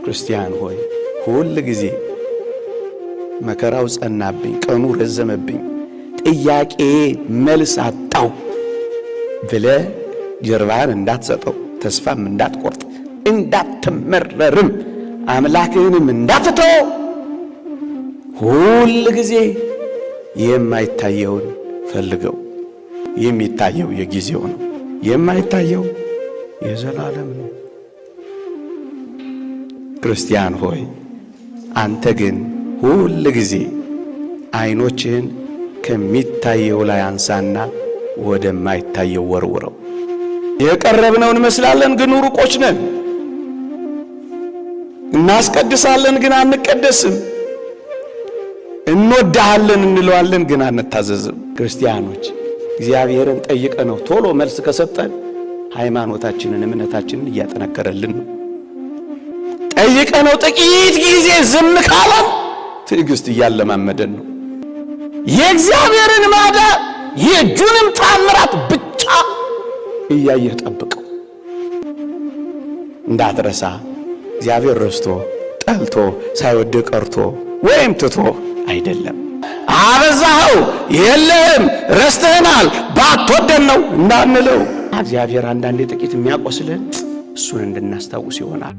ክርስቲያን ሆይ፣ ሁል ጊዜ መከራው ጸናብኝ፣ ቀኑ ረዘመብኝ፣ ጥያቄ መልስ አጣው ብለህ ጀርባህን እንዳትሰጠው፣ ተስፋም እንዳትቆርጥ፣ እንዳትመረርም፣ አምላክህንም እንዳትተው፣ ሁል ጊዜ የማይታየውን ፈልገው። የሚታየው የጊዜው ነው፣ የማይታየው የዘላለም ነው። ክርስቲያን ሆይ፣ አንተ ግን ሁል ጊዜ ዓይኖችህን ከሚታየው ላይ አንሳና ወደማይታየው ወርውረው። የቀረብነው እንመስላለን፣ ግን ሩቆች ነን። እናስቀድሳለን፣ ግን አንቀደስም። እንወድሃለን እንለዋለን፣ ግን አንታዘዝም። ክርስቲያኖች፣ እግዚአብሔርን ጠይቀነው ቶሎ መልስ ከሰጠን ሃይማኖታችንን እምነታችንን እያጠነከረልን ነው። ጠይቀነው ጥቂት ጊዜ ዝም ካለን ትዕግስት እያለማመደን ነው። የእግዚአብሔርን ማዳን የእጁንም ታምራት ብቻ እያየህ ጠብቀው፣ እንዳትረሳ። እግዚአብሔር ረስቶ፣ ጠልቶ፣ ሳይወድ ቀርቶ ወይም ትቶ አይደለም። አበዛኸው፣ የለህም፣ ረስተህናል፣ ባትወደን ነው እንዳንለው፣ እግዚአብሔር አንዳንዴ ጥቂት የሚያቆስልን እሱን እንድናስታውስ ይሆናል።